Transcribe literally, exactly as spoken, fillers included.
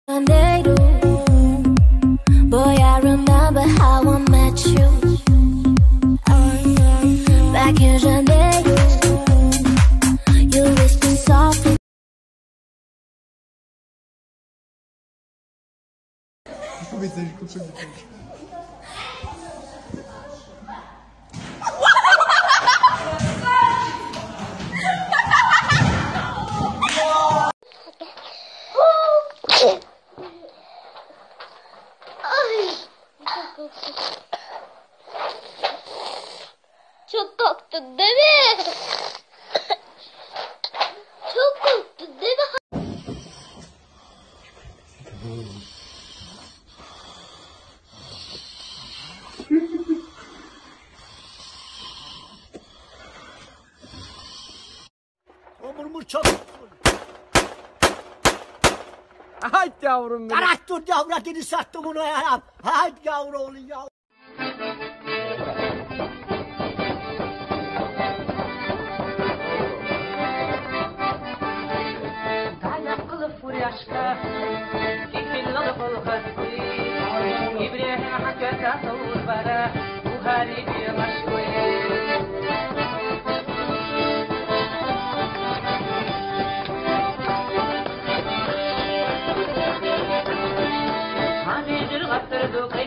Janeiro. Boy, I remember how I met you. Back in Janeiro, you whispered softly. Çok korktum, değil mi? Çok korktun, değil mi? Ömrümüz çok. Hayt yavrum benim. Karak dur yavru, dini sattı bunu ya. Hayt yavru oğlu ya. Даяа фуряшка, кикиллал болгогүй. Ибрэ хаката сулбара, ухари бимашгүй. Хами жир гатар дукай